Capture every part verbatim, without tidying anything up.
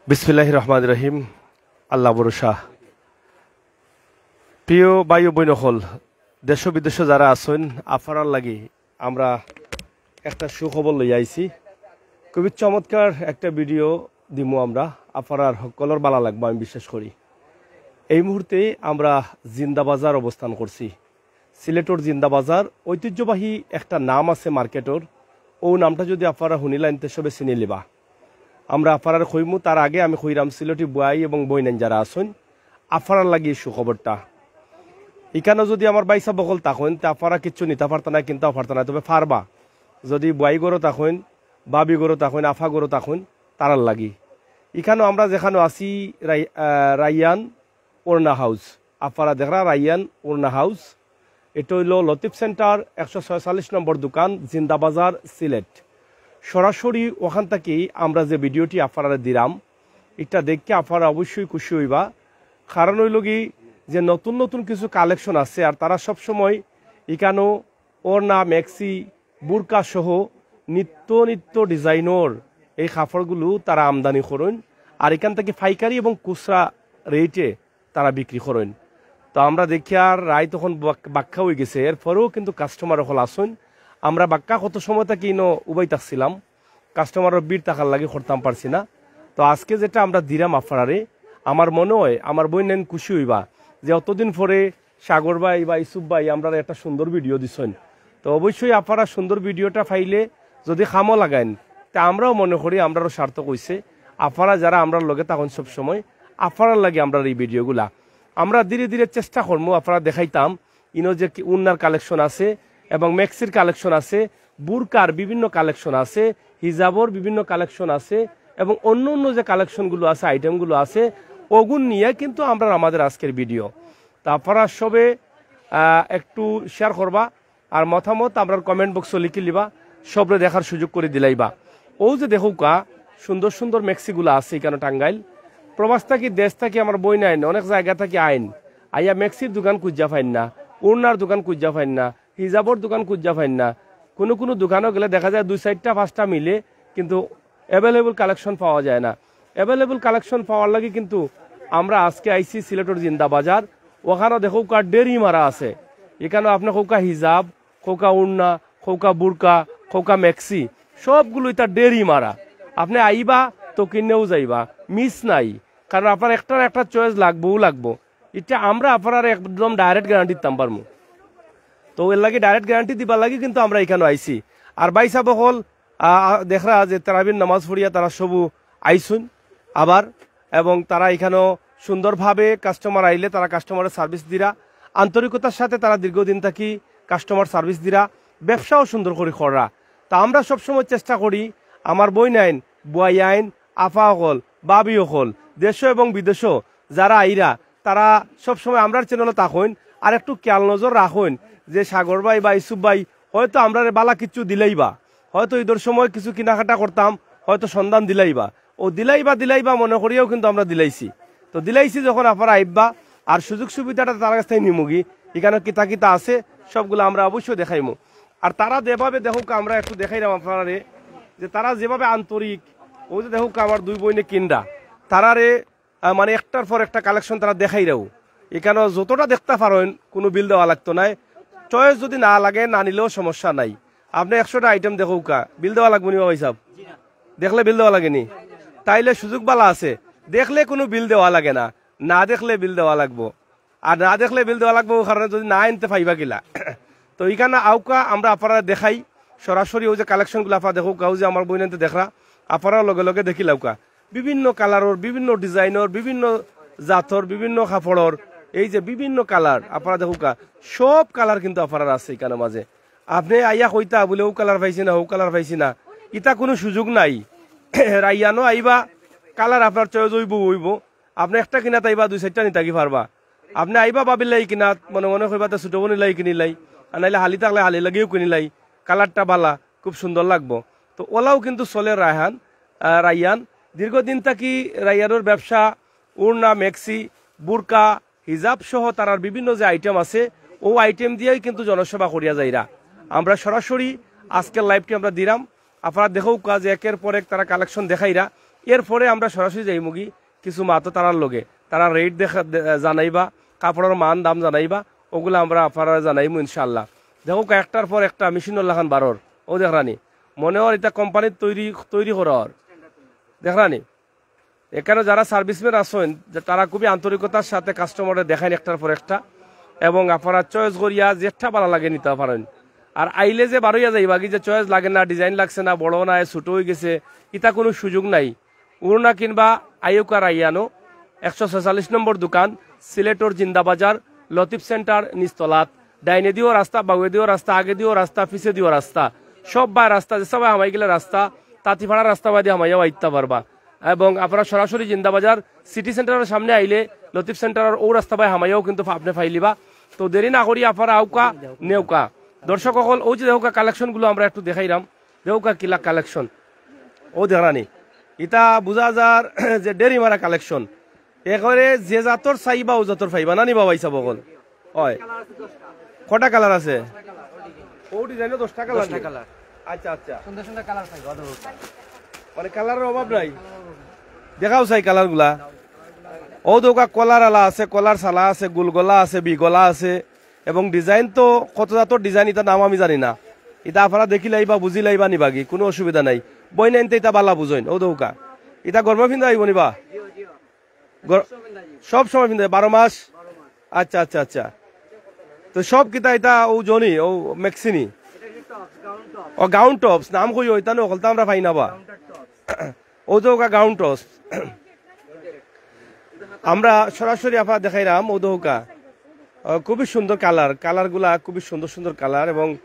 বিসমিল্লাহির রহমানির রহিম। আল্লাহ ভরসা। প্রিয় ভাই ও বইন অকল, দেশ ও বিদেশো যারা আছইন, আফারার লাগি আমরা একটা সুখবর লইয়া আইছি। খুবই চমৎকার একটা ভিডিও দিমু আমরা, আফারার হকলর বালা লাগবো আমি বিশ্বাস করি। এই মুহূর্তে আমরা জিন্দাবাজার অবস্থান করছি। সিলেটর জিন্দাবাজার ঐতিহ্যবাহী একটা নাম আছে মার্কেটর, ও নামটা যদি আফারা হুনিলাইন তে সবে চিনি লিবা। আমরা আফারার কইমু, তার আগে আমি কইরাম সিলেটি বুয়াই এবং বইনাইন যারা আছইন, আফারার লাগি সুখবরটা। ইকানো যদি আমার ভাইসাব অকল থাকইন, তে আফারা কিচ্ছু নিতা পারতা না, কিনতাও পারতা না, তবে পারবা। যদি বুয়াই ঘরো থাকইন, ভাবি ঘরো থাকইন, আফা ঘরো থাকইন, তারার লাগি। ইকানো আমরা যেখানো আছি রাই-, আহ, রাইয়ান ওড়না হাউস, আফারা দেখরা রাইয়ান ওড়না হাউস। এটা হইল লতিফ সেন্টার, একশো ছয়চল্লিশ নম্বর দোকান, জিন্দাবাজার, সিলেট। সরাসরি ওখান থাকি আমরা যে ভিডিওটি আফারারে দিলাম, এটা দেখে আফারা অবশ্যই খুশি হইবা। কারণ হইল কি, যে নতুন নতুন কিছু কালেকশন আছে, আর তারা সব সময় ইকানো ওড়না, ম্যাক্সি, বুরকা সহ নিত্য নিত্য ডিজাইনর এই কাপড়গুলো তারা আমদানি করইন, আর এখান থেকে পাইকারি এবং খুচরা রেটে তারা বিক্রি করইন। তো আমরা দেখি আর রাইত তখন বাক-, বাক্কা হয়ে গেছে, এরপরেও কিন্তু কাস্টমার অকল আছইন। আমরা বাক্কা কত সময় থাকি ইনো উবাই থাকছিলাম, কাস্টমারর ভিড় থাকার লাগি করতাম পারছি না। তো আজকে যেটা আমরা দিলাম আফারারে, আমার মনে হয় আমার বইনাইন খুশি হইবা যে অতদিন পরে সাগর ভাই বা ইসুফ ভাই আমরারে একটা সুন্দর ভিডিও দিছইন। তো অবশ্যই আফারা সুন্দর ভিডিওটা পাইলে যদি কামো লাগাইন, তে আমরাও মনে করি আমরারও সার্থক হইছে। আফারা যারা আমরার লগে থাকইন সব সময়, আফারার লাগি আমরার এই ভিডিওগুলা। আমরা ধীরে ধীরে চেষ্টা করমু আফারারে দেখাইতাম, ইনো যে কি উন্নার কালেকশন আছে এবং ম্যাক্সির কালেকশন আছে, বুরকার বিভিন্ন কালেকশন আছে, হিজাবর বিভিন্ন কালেকশন আছে এবং অন্য অন্য যে কালেকশনগুলো আছে, আইটেমগুলো আছে, ওগুন নিয়ে কিন্তু আমরা আমাদের আজকের ভিডিও। তা আফারা সবে, আহ, একটু শেয়ার করবা, আর মতামত আমরার কমেন্ট বক্সো লিখি লিবা, সবরে দেখার সুযোগ করে দিলাইবা। ও যে দেখউক্কা, সুন্দর সুন্দর ম্যাক্সিগুলা আছে ইকানো টাঙ্গাইল। প্রবাস থাকি, দেশ থাকি আমার বইনাইন, অনেক জায়গা থাকি আইন, আইয়া ম্যাক্সির দোকান খুঁজা পাইন না, ওড়নার দোকান খুঁজা পাইন না, হিজাবর দোকান খুঁজা পাইন না। কোনো কোনো দোকানো গেলে দেখা যায় দুই চাইরটা পাঁচটা মিলে, কিন্তু অ্যাভেলেবল কালেকশন পাওয়া যায় না। অ্যাভেলেবল কালেকশন পাওয়ার লাগি কিন্তু আমরা আজকে আইছি সিলেটর জিন্দাবাজার। ওখানো দেখউক্কা ঢেরি মারা আছে, ইকানো আপনে কউক্কা হিজাব, কউক্কা উড়না, কউক্কা বুরকা, কউক্কা ম্যাক্সি, সবগুলো ইতা ঢেরি মারা। আপনে আইবা তো কিনেও যাইবা, মিস নাই, কারণ আপনার একটা না একটা চয়েস লাগবোও লাগবো। ইটা আমরা আফারারে একদম ডাইরেক্ট গ্যারান্টি দিতাম পারমু। তো এর লাগি ডাইরেক্ট গ্যারান্টি দিবার লাগি কিন্তু আমরা ইকানো আইছি। আর ভাইসাব অকল, আহ, দেখরা যে তারাবির নামাজ পড়িয়া তারা সবু আইছইন আবার, এবং তারা ইকানো সুন্দরভাবে কাস্টমার আইলে তারা কাস্টমাররে সার্ভিস দিরা, আন্তরিকতার সাথে তারা দীর্ঘদিন থাকি কাস্টমার সার্ভিস দিরা, ব্যবসাও সুন্দর করি কররা। তা আমরা সবসময় চেষ্টা করি আমার বইনাইন, বুয়াইয়াইন, আফা অকল, ভাবি অকল, দেশো এবং বিদেশো যারা আইরা, তারা সবসময় আমরার চ্যানেলো থাকইন, আর একটু খেয়াল নজর রাখইন যে সাগর ভাই বা ইসুফ ভাই হয়তো আমরারে বালা কিচ্ছু দিলাইবা, হয়তো ঈদর সময় কিছু কিনাকাটা করতাম, হয়তো সন্ধান দিলাইবা। ও দিলাইবা, দিলাইবা মনে করিয়াও কিন্তু আমরা দিলাইছি। তো দিলাইছি যখন আফারা আইবা, আর সুযোগ সুবিধাটা তারার কাছ থাকি নিমুগি, ইকানো কিতা কিতা আছে সবগুলা আমরা অবশ্যই দেখাইমু। আর তারা যেভাবে দেখউক্কা, আমরা একটু দেখাইরাম আফারারে, যে তারা যেভাবে আন্তরিক, ও যে দেখউক্কা আমার দুই বইনে কিনরা, তারারে, আহ, মানে একটার পর একটা কালেকশন তারা দেখাইরাও। ইকানো যতটা দেখতা পারইন, কোনো বিল দেওয়া লাগতো নায়। চয়েস যদি না লাগে, না নিলেও সমস্যা নাই। আপনে একশোটা আইটেম দেখউক্কা, বিল দেওয়া লাগবো নি বা ভাইসাব? দেখলে বিল দেওয়া লাগে নি? তাইলে সুযোগ বালা আছে, দেখলে কোনো বিল দেওয়া লাগে না, না দেখলে বিল দেওয়া লাগবো। আর না দেখলে বিল দেওয়া লাগবো, ও কারণে যদি না আনতে পাইবা কিলা। তো ইকানো আউক্কা আমরা আফারারে দেখাই সরাসরি, ও যে কালেকশনগুলা আফারা দেখউক্কা, ও যে আমার বইনাইন্তে দেখরা, আফারার লগে লগে দেখিলাউক্কা। বিভিন্ন কালারর, বিভিন্ন ডিজাইনর, বিভিন্ন জাতর, বিভিন্ন কাপড়র, এই যে বিভিন্ন কালার আফারা দেখউক্কা, সব কালার কিন্তু আফারার আছে ইকানোর মাঝে। আপনে আইয়া কইতা বুলে, "ও কালার পাইছি না, ও কালার পাইছি না", ইতা কোনো সুযোগ নাই। রাইয়ানো আইবা, কালার আফারার চয়েস অইবো, অইবো। আপনে একটা কিনাত আইবা, দুই চাইরটা নিতাকি পারবা। আপনে আইবা ভাবির লাগি কিনাত, মনে মনে কইবা, "তে ছোট বইনর লাগি কিনিলাই, আর নাইলে হালি থাকলে হালির লাগিও কিনিলাই, কালারটা বালা, খুব সুন্দর লাগবো।" তো ওলাও কিন্তু চলে রায়হান, আহ, রাইয়ান। দীর্ঘদিন থাকি রাইয়ানোর ব্যবসা, উড়না, ম্যাক্সি, বুরকা, হিজাব সহ তারার বিভিন্ন যে আইটেম আছে, ও আইটেম দিয়াই কিন্তু জনসেবা করিয়া যাইরা। আমরা সরাসরি আজকের লাইভটি আমরা দিলাম। আফারা দেখউক্কা যে একের পর এক তারা কালেকশন দেখাইরা, এরপরে আমরা সরাসরি যাইমুগি কিছু মাতো তারার লগে, তারা রেট দেখা দে- জানাইবা, কাপড়র মান দাম জানাইবা, ওগুলা আমরা আপনারারে জানাইমু ইনশাআল্লাহ। দেখউক্কা, একটার পর একটা মেশিনর লাখান বারর। অউ দেখরানি, মনে অর ইতা কোম্পানির তৈরি তৈরি করা অর। দেখরানি, এখানো যারা সার্ভিসম্যান আছইন, যে তারা খুবই আন্তরিকতার সাথে কাস্টমাররে দেখাইন একটার পর একটা, এবং আপনারা চয়েস করিয়া যেটা ভালা লাগে নিতা পারইন। আর আইলে যে বারইয়া যাইবাগি যে চয়েস লাগে না, ডিজাইন লাগছে না, বড় না, ছোট অইগেছে, ইতা কুনু সুযোগ নাই। উড়না কিনবা, আইউক্কা রাইয়ানো, একশো ছেচল্লিশ নম্বর দোকান, সিলেটর জিন্দাবাজার, লতিফ সেন্টার নিচতলাত। ডাইনেদিও রাস্তা, বাউয়েদিও রাস্তা, আগেদিও রাস্তা, পিছেদিও রাস্তা, সব বায় রাস্তা, যে সবাই হামাই গেলে রাস্তা, তাঁতিপাড়ার রাস্তা বায়দি হামাইয়াও আইতা পারবা। এবং আপনারা সরাসরি জিন্দাবাজার সিটি সেন্টারর সামনে আইলে লতিফ সেন্টারর অউ রাস্তা বায় হামাইয়াও কিন্তু আপনে পাইলিবা। তো দেরি না করি আপনারা আউক্কা, নেউক্কা। দর্শক অকল, অউ যে দেখউক্কা কালেকশনগুলো আমরা একটু দেখাইরাম, দেখউক্কা কিলা কালেকশন। অউ দেখরানি, ইতা বুঝা যার যে ডেরি মারা কালেকশন। একেবারে যে জাতর চাইবা অউ জাতর পাইবা, না নি বা ভাইসাব অকল? অয়। কটা কালার আছে? অউ ডিজাইনো দশটা কালার? দশটা কালার। আচ্ছা, আচ্ছা। সুন্দর সুন্দর কালার পাইবা, অত বড়। মানে কালারর অভাব নাই। দেখাও চাই কালারগুলা। অউ দেখউক্কা কলার আলা আছে, কলার সালা আছে, গুলগলা আছে, বিগলা আছে, এবং ডিজাইন তো কত জাতর ডিজাইন, ইতা নাম আমি জানি না। ইতা আপনারা দেখিলাইবা, বুঝিলাইবা নিবাগি, কুনু অসুবিধা নাই। বইনাইন্তে ইতা ভালা বুঝইন। অউ দেখউক্কা, ইতা গরমে ফিন্দা অইবো নিবা? গর-, সব সময় ফিন্দা, বারো মাস? আচ্ছা, আচ্ছা, আচ্ছা। তো সব কিতা ইতা অউ জনি, অউ ম্যাক্সিনি? ও, গাউন টপস, নাম কইও, ইতা নকল তো আমরা পাই না বা। অউ দেখউক্কা গাউন টপস। আমরা সরাসরি আপনারা দেখাইরাম, অউ দেখউক্কা। আহ, খুবই সুন্দর কালার, কালারগুলা খুবই সুন্দর সুন্দর কালার এবং,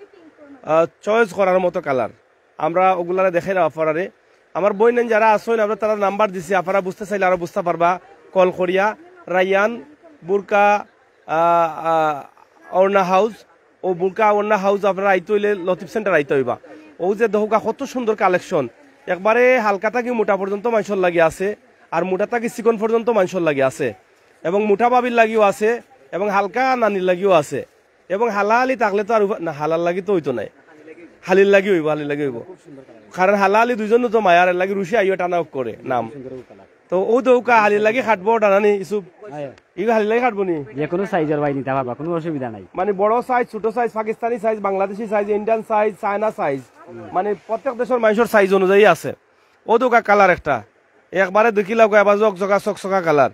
আহ, চয়েস করার মতো কালার। আমরা অগুলারে দেখাইরাম আপনারারে। আমার বইনাইন যারা আছইন, আমরা তারার নাম্বার দিছি, আপনারা বুঝতে চাইলে আরো বুঝতা পারবা কল করিয়া। রাইয়ান বুরকা, আহ, আহ, ওড়না হাউস, অউ বুরকা ওড়না হাউস আপনারা আইতে অইলে লতিফ সেন্টার আইতা অইবা। অউ যে দেখউক্কা কত সুন্দর কালেকশন, একবারে হালকা থাকি মোটা পর্যন্ত মানষর লাগি আছে, আর মোটা থাকি চিকন পর্যন্ত মানষর লাগি আছে, এবং মোটা ভাবির লাগিও আছে, এবং হালকা নানির লাগিও আছে, এবং হালাহালি থাকলে তো আর উফা-, না, হালার লাগি তো অইতো নায়, হালির লাগি অইবো, হালির লাগি অইবো। কারণ হালাহালি দুইজন তো মায়ার, এর লাগি রুশি আইও টানা করে নাম। তো অউ দেখউক্কা হালির লাগি খাটবো, টানানি ইসুব। ইগু হালির লাগি খাটবো নি? যে কুনু সাইজর ভাই নিতা পারবা, কুনু অসুবিধা নাই। মানে বড় সাইজ, ছোট size, Pakistani size, Bangladeshi size, Indian size, China size, মানে প্রত্যেক দেশর মানষর সাইজ অনুযায়ী আছে। অউ দেখউক্কা কালার একটা, একবারে দেখিলাউক্কা, এবার জকজকা চকচকা কালার,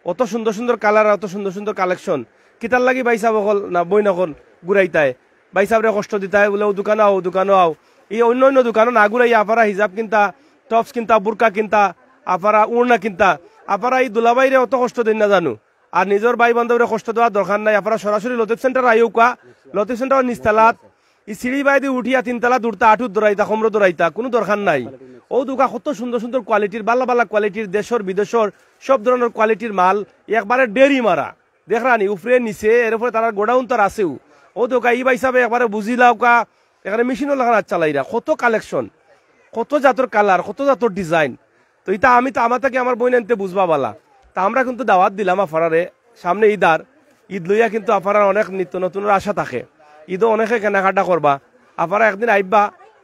অত সুন্দর সুন্দর কালার, অত সুন্দর সুন্দর কালেকশন। কিতার লাগি ভাইসাব অকল না বইন অকল ঘুরাইতায়, ভাইসাবরে কষ্ট দিতায়, বুলে অউ দোকানো আও, অউ দোকানো আও। ই অইন্য অইন্য দোকানো না ঘুরাইয়া আপনারা হিজাব কিনতা, টপস কিনতা, বুরকা কিনতা, আপনারা ওড়না কিনতা, আপনারা ই দুলাভাইরে অত কষ্ট দেইন না জানু। আর নিজর ভাই বান্ধবরে কষ্ট দেওয়ার দরকার নাই, আপনারা সরাসরি লতিফ সেন্টার আইউক্কা, লতিফ সেন্টার নিচতলাত, ই সিঁড়ি বায়দি উঠিয়া তিনতলা দৌড়তা, আটুত দৌড়াইতা, কমরো দৌড়াইতা, কুনু দরকার নাই। অউ দেখউক্কা কত সুন্দর সুন্দর কোয়ালিটির, ভালা ভালা কোয়ালিটির, দেশর বিদেশর সব ধরনর কোয়ালিটির মাল, একবারে ডেরি মারা। দেখরানি, উপরে নিচে, এর উপরে তারার গোডাউন তো আছেউ। অউ দেখউক্কা, ই ভাইসাবে একবারে বুঝিলাউক্কা, এখানে মেশিনর লাখান আত চালাইরা, কত কালেকশন, কত জাতর কালার, কত জাতর ডিজাইন। তো ইতা আমি তো আমার থাকি আমার বইনাইন্তে বুঝবা ভালা। তা আমরা কিন্তু দাওয়াত দিলাম আপনারারে, সামনে ইদ আর, ইদ লইয়া কিন্তু আপনারার অনেক নিত্য নতুনর আশা থাকে, ইদো অনেকে কেনাকাটা করবা। আপনারা একদিন আইবা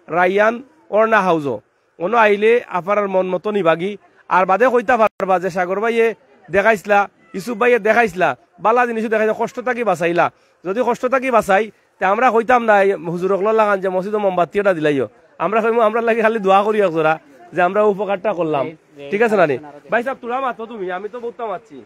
রাইয়ান ওড়না হাউজো, অনো আইলে আপনারার মন মতো নিবাগি। আর বাদে কইতা পারবা যে সাগর ভাইয়ে দেখাইছলা, ইসুফ ভাইয়ে দেখাইছলা, ভালা জিনিসও দেখাইছলা, কষ্ট থাকি বাঁচাইলা। যদি কষ্ট থাকি বাঁচাই, তে আমরা কইতাম না এই হুজুর অকলর লাখান যে মসজিদো মোমবাতি এটা দিলাইও, আমরা কইমু আমরার লাগি খালি দোয়া করিও একজোড়া যে আমরা উপকারটা করলাম। ঠিক আছে না নি? ভাইসাব, তোরা মাতো তুমি, আমি তো বউততা মাতছি।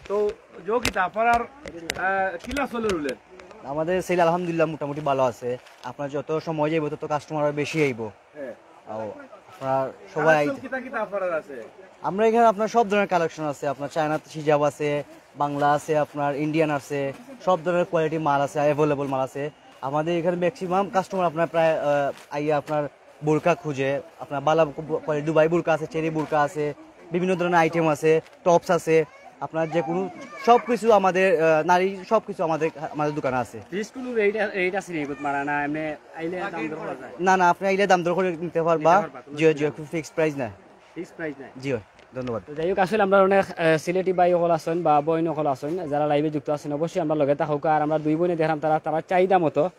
তো, জো কিতা, আপনারার, আহ, কিলা চলের উলের? আমাদের সেল আলহামদুলিল্লাহ মোটামুটি ভালা আছে। আপনারা যত সময় যাইবো, তত কাস্টমার বেশি আইবো। হ্যাঁ। ও, আপনারা সবাই কালেকশন আইতে কিতা কিতা আপনারার আছে? আমরা এখানে আপনার সব ধরনের কালেকশন আছে, আপনার চায়না হিজাব আছে, বাংলা আছে, আপনার ইন্ডিয়ান আছে, সব ধরনের কোয়ালিটি মাল আছে, অ্যাভেলেবল মাল আছে। আমাদের এখানে ম্যাক্সিমাম কাস্টমার আপনার প্রায়, আহ, আইয়া আপনার বুরকা খুঁজে, আপনার বালা কোয়ালিটি দুবাই বুরকা আছে, চেরি বুরকা আছে, বিভিন্ন ধরনের আইটেম আছে, টপস আছে, আপনার যে কোনো সব কিছু আমাদের, আহ, নারী সব কিছু আমাদের, আমাদের দোকানে আছে। ফিক্স কোনো রেট, রেট আছে নি? মারা না, এমনি আইলে দাম দর করা যায়? না, না, আপনি আইলে দাম দর করে নিতে পারবা। নিতে পারবা, কোনো জি, অসুবিধা জি, নেই। ফিক্স প্রাইস না। ফিক্স প্রাইস নাই। জি, ধন্যবাদ। তো যাই হোক, আসলে আমরা অনেক, আহ, সিলেটি ভাই অকল আছেন বা বইন অকল আছেন, যারা লাইভে যুক্ত আছেন, অবশ্যই আমরা লগে থাকুক। আর আমরা দুই বইনে দেখলাম তারা, তারা চাহিদা মতো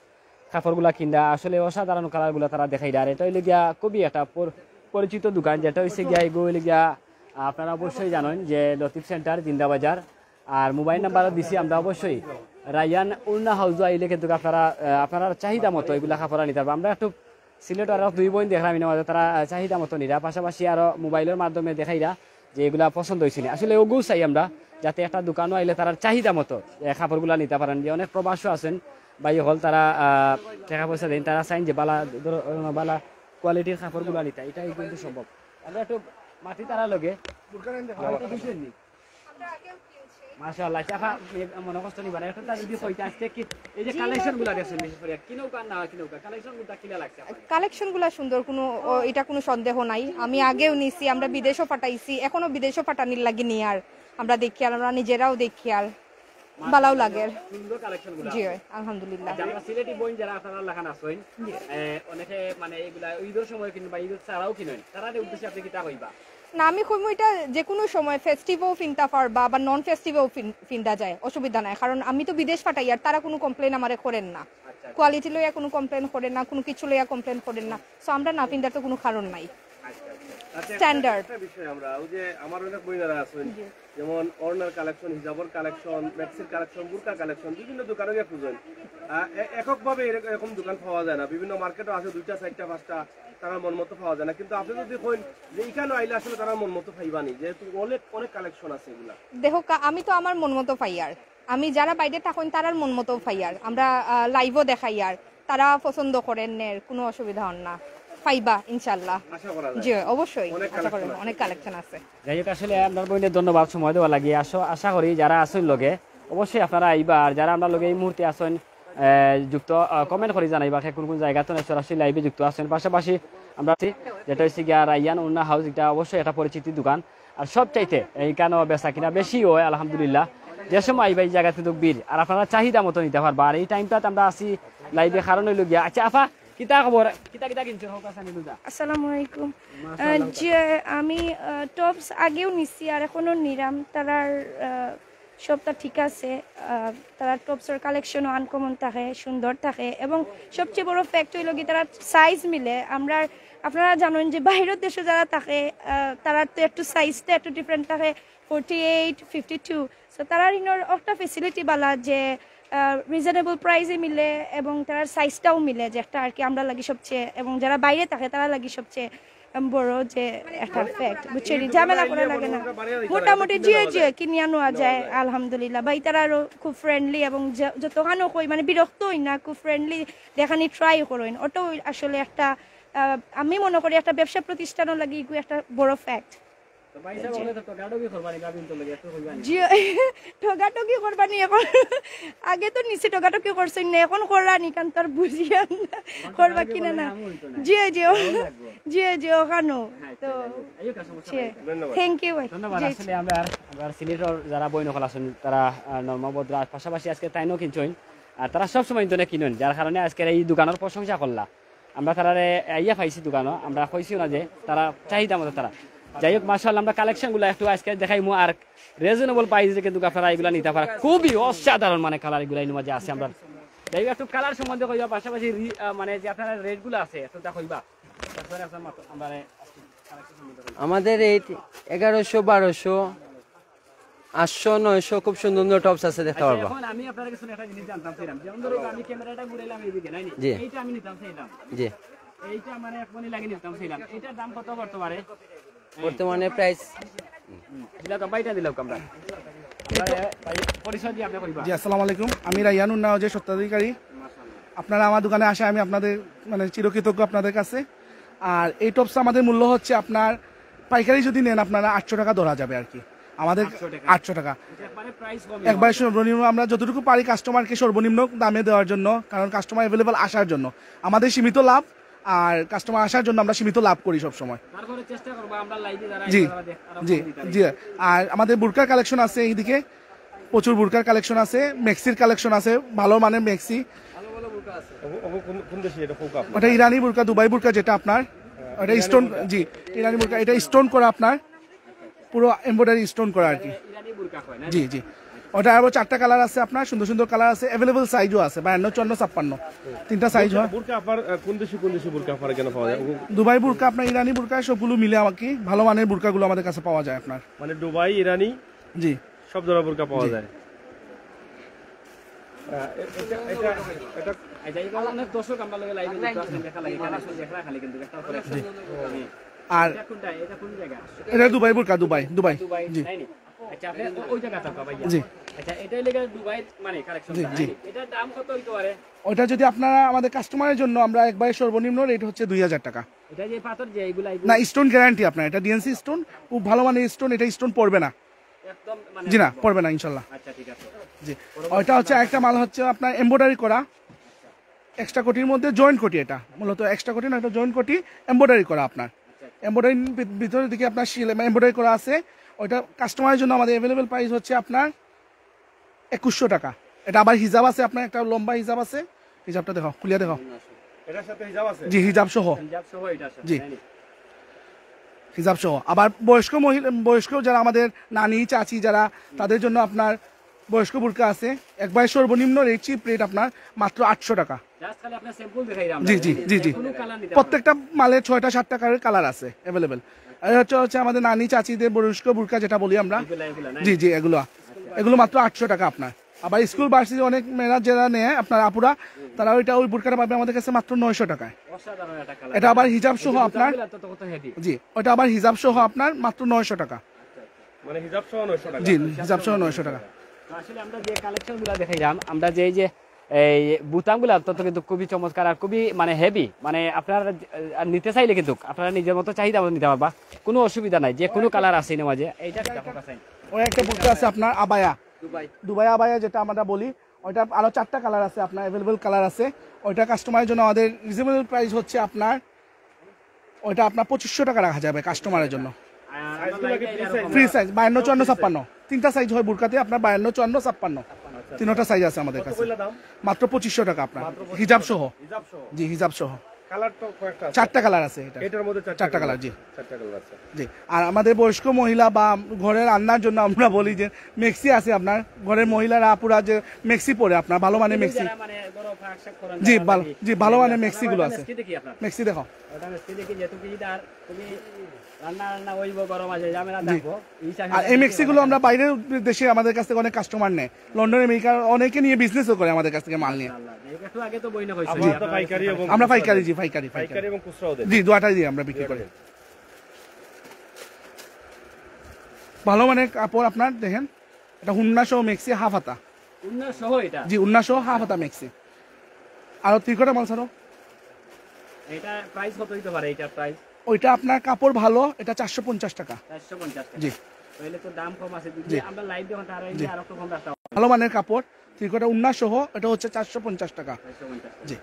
কাপড়গুলা কিনরা, আসলে অসাধারণ কালারগুলা তারা দেখাইরা। আর এটা হইলে গিয়া খুবই একটা পর-, পরিচিত দোকান, যেটা হইছে গিয়া, এগু হইলে গিয়া, আপনারা অবশ্যই জানেন যে লতিফ সেন্টার, জিন্দাবাজার। আর মোবাইল নাম্বার দিছি আমরা অবশ্যই। রায়ান উন্না হাউজও আইলে কিন্তু আপনারা, আহ, আপনারা চাহিদা মতো এগুলা কাপড় নিতে পারবেন। আমরা একটু সিলেট আর দুই বোন দেখলাম, এর মাঝে তারা, আহ, চাহিদা মতো নিরা, পাশাপাশি আরো মোবাইলের মাধ্যমে দেখাইরা যে এগুলা পছন্দ হয়েছে না। আসলে ওগু চাই আমরা, যাতে একটা দোকানও আইলে তারা চাহিদা মতো, আহ, কাপড়গুলা নিতে পারেন। যে অনেক প্রবাসও আছেন ভাই হল, তারা, আহ, টাকা পয়সা দেন, তারা চাইন যে বালা ধরো, আহ, বালা কোয়ালিটির কাপড়গুলা নিতে, এটাই কিন্তু সম্ভব। আমরা একটু মাটি তারা লগে। মাশাআল্লাহ, চাচা, মনে কষ্ট নিবা না। এখন তার যদি কইতে আসছে কি, এই যে কালেকশন গুলা দেখছেন, বিশেষ করে কি নৌকা না কি নৌকা, কালেকশন গুলা কিলা লাগছে আপনার? কালেকশন গুলা সুন্দর, কোনো, ও, এটা কোনো সন্দেহ নাই। আমি আগেও নিছি, আমরা বিদেশও পাঠাইছি, এখনো বিদেশও পাঠানির লাগি নিয়ার। আমরা দেখি আর, আমরা নিজেরাও দেখি আর, ভালাও লাগে। সুন্দর কালেকশন গুলা জি, আছে। আলহামদুলিল্লাহ। আচ্ছা, আমরা সিলেটি বোন যারা আপনারা লাখান আছেন, জি। এ, অনেকে মানে এগুলা ঈদের সময় কিনবা, ঈদের ছাড়াও কিনেন, তারা উদ্দেশ্যে আপনি কিতা কইবা? না, আমি কইমু এটা যে কোনো সময় ফেস্টিভও ফিনতা পারবা বা নন ফেস্টিভও ফিন-, ফিন্দা যায়, অসুবিধা নাই। কারণ আমি তো বিদেশ পাঠাই, আর তারা কোনো কমপ্লেন আমারে করেন না। আচ্ছা, আচ্ছা। কোয়ালিটি লইয়া কোনো কমপ্লেন করেন না, কোনো কিছু লইয়া কমপ্লেন করেন না। সো আমরা না ফিন্দার তো কোনো কারণ নাই। আচ্ছা, আচ্ছা। আচ্ছা, একটা, স্ট্যান্ডার্ড। একটা বিষয় আমরা, ওই যে আমার অনেক বইনারা আছেন, জি। যেমন ওড়নার কালেকশন, হিজাবর কালেকশন, ম্যাক্সির কালেকশন, বুরকা কালেকশন, বিভিন্ন দোকানে গিয়ে খুঁজেন। আহ, এ-, এককভাবে এরক-, এরকম দোকান পাওয়া যায় না, বিভিন্ন মার্কেটও আছে দুইটা, চারটা, পাঁচটা, তারা মন মতো পাওয়া যায় না। কিন্তু আপনি যদি কইন যে এখানে আইলে আসলে তারা মন মতো পাইবানি, যেহেতু অনেক, অনেক কালেকশন আছে এগুলা। দেখো কা-, আমি তো আমার মন মতো পাই আর আমি যারা বাইরে থাকইন তারার মন মতো পাই আর আমরা, আহ, লাইভও দেখাই আর তারা পছন্দ করেন নের, কোনো অসুবিধা হন না, পাইবা ইনশাল্লাহ। আশা করা যায়। জি, অবশ্যই, অনেক আশা করি কালেকশন আছে। অনেক কালেকশন আছে। যাই হোক, আসলে আপনার বইনের ধন্যবাদ সময় দেওয়া লাগে। আশা, আশা করি যারা আছেন লগে অবশ্যই আপনারা আইবা, আর যারা আমরা লগে এই মুহূর্তে আছেন, আহ, যুক্ত, আহ, কমেন্ট করে জানাইবা কে কোন কোন জায়গা তো সরাসরি লাইভে যুক্ত আছেন। পাশাপাশি আমরা আছি, যেটা হচ্ছে গিয়া রাইয়ান ওড়না হাউস, এটা অবশ্যই একটা পরিচিতি দোকান। আর সব চাইতে এইখানেও বেচা কিনা বেশি হয় আলহামদুলিল্লাহ। যে সময় আইবা এই জায়গা কিন্তু ভিড়, আর আপনারা চাহিদা মতো নিতে পারবা। আর এই টাইমটাতে আমরা আছি লাইভে, কারণ হইল গিয়া। আচ্ছা আফা, কিতা খবর? কিতা কিতা কিনছো? হোক, আসানি লুজা। আসসালামু আলাইকুম। মাশাআল্লাহ। আহ, জি, আমি, আহ, টপস আগেও নিছি আর এখনো নিরাম। তারার, আহ, সবটা ঠিক আছে। আহ, তারার টপসর কালেকশনও আনকমন থাকে, সুন্দর থাকে, এবং সবচেয়ে বড় ফ্যাক্ট হইল কি, তারার সাইজ মিলে। আমরা, আপনারা জানেন যে বাইরের দেশে যারা থাকে, আহ, তারার তো একটু সাইজটা একটু ডিফারেন্ট থাকে, forty eight, fifty two. So তারার ইনোর একটা ফেসিলিটি বালা যে, আহ, রিজনেবল প্রাইসে মিলে এবং তারার সাইজটাও মিলে, যে একটা আর কি আমরা লাগি সবচেয়ে, এবং যারা বাইরে থাকে তারা লাগি সবচেয়ে, উম, বড় যে একটা ফ্যাক্ট, বুঝছেন? ঝামেলা করা লাগে না, মোটামুটি। জি, জি, কিনিয়া নেওয়া যায় আলহামদুলিল্লাহ। ভাই তারা আরো খুব ফ্রেন্ডলি এবং যে-, যতখানও কই মানে বিরক্ত হই না, খুব ফ্রেন্ডলি দেখানি ট্রাই করইন। ওটাও আসলে একটা, আহ, আমি মনে করি একটা ব্যবসা প্রতিষ্ঠানও লাগি এগু একটা বড় ফ্যাক্ট। তো ভাই সাহেব, বলে তো ঠগাঠগি করবা নি, ভাবিন তো লগে একটু কইবা নি? জি, ঠগাঠগি করবা নি এখন? আগে তো নিচে ঠগাঠগি করছইন না, এখন কররা নি, কারণ তার বুঝিয়া না, এখন করবা ঠগাঠগি কিনা করলে না। আমি হইতো না। জি, জি, ও, ভালো লাগবো। জি, জি, ওখানো। হ্যাঁ, তো, ঠিক আছে। আইও, কার সমস্যা জি। নাই। ধন্যবাদ। Thank you ভাই। ধন্যবাদ। জি, আসলে জি। আমরা, আমরা সিলেটর যারা বইন অকল আছেন, তারা, আহ, নর্মভদ্র, আর পাশাপাশি আজকে তাইনও কিনছইন, আর তারা সব সময় ইন্তনে কিনইন, যার কারণে আজকের এই দোকানের প্রশংসা করলা। আমরা তারারে আইয়া পাইছি দোকানো, আমরা কইছিও না যে তারা চাহিদা মতো তারা। যাই হোক, মাশাআল্লাহ, আমরা কালেকশন গুলা একটু আজকে দেখাইমু, আর রিজনেবল প্রাইসে কিন্তু আপনারা এগুলা নিতে পারা, খুবই অসাধারণ মানে কালার এগুলা এর মাঝে আছে। আমরা যাই হোক, একটু কালার সম্বন্ধে কইবা, পাশাপাশি রি-, আহ, মানে যে আপনারা রেট গুলা আছে একটু তা কইবা। তারপরে আপনার মতো আমরা আজকে কালেকশন সম্বন্ধে কইবা। আমাদের রেট এগারোশো, বারোশো, আটশো, নয়শো, খুব সুন্দর সুন্দর টপস আছে, দেখতে আচ্ছা, পারবা। এখন আমি আপনার কাছে একটা জিনিস জানতাম চাইলাম, যেমন ধরো আমি ক্যামেরাটা ঘুরাইলাম এইদিকে, নাই নি? জি। এইটা আমি নিতাম চাইলাম। জি। এইটা মানে এক মনে লাগে নিতাম চাইলাম। এটার দাম কত পড়তে পারে? বর্তমানে প্রাইস হুম, দিলাম তো, বাইটা দিলাম আমরা। আমরা, ভাই, পরিচয় দিয়ে আপনি কইবা। জি, আসসালামু আলাইকুম। আমি রাইয়ান উন্না হাউজের স্বত্বাধিকারী। আপনারা আমার দোকানে আসে, আমি আপনাদের মানে চিরকৃতজ্ঞ আপনাদের কাছে। আর এই টপস আমাদের মূল্য হচ্ছে আপনার পাইকারি যদি নেন আপনারা আটশো টাকা ধরা যাবে আর কি। আমাদের আটশো টাকা। আটশো টাকা। আচ্ছা, একবারে প্রাইস কম। একবারে সর্বনিম্ন আমরা যতটুকু পারি কাস্টমারকে সর্বনিম্ন দামে দেওয়ার জন্য, কারণ কাস্টমার অ্যাভেলেবল আসার জন্য। আমাদের সীমিত লাভ, আর কাস্টমার আসার জন্য আমরা সীমিত লাভ করি সবসময়। তারপরে চেষ্টা করবো আমরা লাইভে যারা জি, এগুলো দেখ-, আরো জি, কম দিতে জি। পারি। আর আমাদের বুরকার কালেকশন আছে এইদিকে, প্রচুর বুরকার কালেকশন আছে, ম্যাক্সির কালেকশন আছে, ভালো মানের ম্যাক্সি। ওগু, ওগু কোন, কোন দেশে এটা? কোকা আপনার? ওটা ইরানি বুরকা, দুবাই বুরকা যেটা আপনার, ওটা ইরানি স্টোন, বুরকা। জি, ইরানি বুরকা, এটা স্টোন করা আপনার, পুরো এমব্রয়ডারি স্টোন করা আর কি। ইরানি বুরকা হয় না? জি, জি। ওটা আরো চারটা কালার আছে আপনার, সুন্দর সুন্দর কালার আছে, অ্যাভেলেবল সাইজও আছে, বায়ান্ন, চুয়ান্ন, ছাপ্পান্ন, তিনটা সাইজ হয়। বুরকা আপনার আহ, কোন দেশি কোন দেশি বুরকা আপনার এখানে পাওয়া যায়? দুবাই বুরকা আপনার, ইরানি বুরকা, সবগুলো মিলে আর কি। ভালো মানের বুরকাগুলো আমাদের কাছে পাওয়া যায় আপনার। মানে দুবাই, ইরানি, জি। সব ধরনের বুরকা পাওয়া যায়। আহ, এ- এটা এটা এটা এটা এবার অনেক দর্শক আমরা লগে লাইভে যুক্ত আছেন, দেখা লাগে, কালেকশন দেখা খালি কিন্তু একটা করে। আর এটা কোনটা, এটা কোন জায়গা? এটা দুবাই বুরকা, দুবাই, দুবাই। দুবাই, জি। তাই নি? আচ্ছা, আপনি ও- ওই জায়গা থাকা ভাইয়া। জি। আচ্ছা, এটাই লেগে দুবাই মানে কালেকশন। জি, জি। এটার দাম কত হইতে পারে? ওটা যদি আপনারা আমাদের কাস্টমারের জন্য, আমরা একবারে সর্বনিম্ন রেট হচ্ছে দুই হাজার টাকা। এটা যে পাথর যে এগুলা, এগুলা না, স্টোন গ্যারান্টি আপনার, এটা ডিএনসি স্টোন, খুব ভালো মানের স্টোন, এটা স্টোন পড়বে না। একদম মানে জি না, পড়বে না ইনশাল্লাহ। আচ্ছা, ঠিক আছে। জি। ওইটা হচ্ছে একটা মাল হচ্ছে আপনার এমব্রয়ডারি করা, এক্সট্রা কোটির মধ্যে জয়েন্ট কোটি, এটা মূলত এক্সট্রা কোটি না, এটা জয়েন্ট কোটি, এমব্রয়ডারি করা আপনার। এমব্রয়ডারি ভিতরের দিকে আপনার সিল এমব্রয়ডারি করা আছে। ওইটা কাস্টমারের জন্য আমাদের অ্যাভেলেবল প্রাইস হচ্ছে আপনার একুশশো টাকা। এটা আবার হিজাব আছে আপনার, একটা লম্বা হিজাব আছে, হিজাবটা দেখাও, খুলিয়া দেখাও। এটার সাথে হিজাব আছে? জি, হিজাব সহ। হিজাব সহ এটা আছে, জি। তাই নি? হিজাব সহ। আবার বয়স্ক মহিলা, বয়স্ক যারা আমাদের নানি চাচি যারা, তাদের জন্য আপনার বয়স্ক বুরকা আছে, একবারে সর্বনিম্ন রেট, চিপ রেট আপনার মাত্র আটশো টাকা। জাস্ট খালি আপনার স্যাম্পল দেখাইলাম। জি, জি, জি, জি। কোনো কালার নিতে প্রত্যেকটা মালে ছয়টা সাতটা কালার, কালার আছে অ্যাভেলেবেল। আর হচ্ছে হচ্ছে আমাদের নানি চাচিদের বয়স্ক বুরকা যেটা বলি আমরা। এগুলা, এগুলা নাই? জি, জি, এগুলো এগুলো মাত্র আটশো টাকা আপনার। আবার স্কুল ভার্সিটি অনেক মেয়েরা যারা নেয় আপনার, আপুরা, তারা ওইটা, ওই বুরকাটা পাবে আমাদের কাছে মাত্র নয়শো টাকায়। অসাধারণ একটা কালার। এটা আবার হিজাব সহ আপনার। তো কত হেভি। জি, ওটা আবার হিজাব সহ আপনার মাত্র নয়শো টাকা। মানে হিজাব সহ নয়শো টাকা? জি, হিজাব সহ নয়শো টাকা। তো আসলে আমরা যে কালেকশন গুলা দেখাইলাম, আমরা যে এই যে এই বোতামগুলা অত্যন্ত কিন্তু খুবই চমৎকার আর খুবই মানে হেভি, মানে আপনারা আহ, নিতে চাইলে কিন্তু আপনারা নিজের মতো চাহিদা মতো নিতে পারবা, কোনো অসুবিধা নাই। যে কোনো কালার আছে এর মাঝে। এইটা কিতা কথা চাই? ওই একটা বুরকা আছে আপনার আবায়া, দুবাই। দুবাই আবায়া যেটা আমরা বলি, ওইটা আরো চারটা কালার আছে আপনার, অ্যাভেলেবল কালার আছে। ওইটা কাস্টমারের জন্য আমাদের রিজনেবল প্রাইস হচ্ছে আপনার, ওইটা আপনার পঁচিশশো টাকা রাখা যাবে কাস্টমারের জন্য। আর আমরা লাইভে এরকম ফ্রি সাইজ, বায়ান্ন, চুয়ান্ন, ছাপ্পান্ন। তিনটা সাইজ হয় বুরকাতে আপনার, বায়ান্ন, চুয়ান্ন, ছাপ্পান্ন। তিনটা সাইজ আছে আমাদের কাছে। মাত্র পঁচিশশো টাকা আপনার, হিজাব সহ। হিজাব সহ? জি, হিজাব সহ। কালার তো কয়েকটা আছে। চারটা কালার আছে এটা। এটার মধ্যে চারটা চারটা কালার কালার, জি। চারটা কালার আছে। জি। আর আমাদের বয়স্ক মহিলা বা ঘরে রান্নার জন্য আমরা বলি যে মেক্সি আছে আপনার, ঘরের মহিলারা পুরা যে মেক্সি পরে আপনার, ভালো মানে মেক্সি। যারা মানে বড় ফাঁক শাক করেন, জি, যারা ভালো, নাকি জি, ভালো মানে আপনারা মেক্সিগুলো ওটা আছে। মেক্সি দেখি আপনার। মেক্সি দেখাও। ওটা মেক্সি দেখি যে তুমি কি আর তুমি রান্না রান্না ওই গরম আছে, ঝামেলা জি। থাকবো। এই চাষে আর এই মেক্সিগুলো আমরা বাইরের দেশে আমাদের কাছ থেকে অনেক কাস্টমার নেয়, লন্ডন, আমেরিকা, অনেকে নিয়ে বিজনেসও করে আমাদের কাছ থেকে মাল নিয়ে। আল্লাহ, একটু আগে তো বই না হয়েছে। আপনারা তো পাইকারি এবং আমরা খুচরা পাইকারি, দেন। জি, পাইকারি, পাইকারি। পাইকারি এবং খুচরাও দেন। জি, দুয়াটাই দিয়ে আমরা বিক্রি করি। ভালো মানে কাপড় আপনার দেখেন, এটা হুন্না সহ মেক্সি হাফ হাতা। উন্না সহ এটা। জি, উন্না সহ হাফ হাতা মেক্সি। আর থ্রি কোয়ার্টার মাল ছাড়ো, এটা প্রাইস কত হইতে পারে? এটা প্রাইস ওইটা আপনার কাপড় ভালো, এটা চারশো পঞ্চাশ টাকা। চারশো পঞ্চাশ টাকা। জি। তাহলে তো দাম কম আছে, যদি জি। আমরা লাইভ দেখুন তাহলে জি। আর একটু কম রাখতে হবে। ভালো মানের কাপড়, থ্রি কোয়ার্টার উন্না সহ, এটা হচ্ছে চারশো পঞ্চাশ টাকা। চারশো পঞ্চাশ টাকা। জি।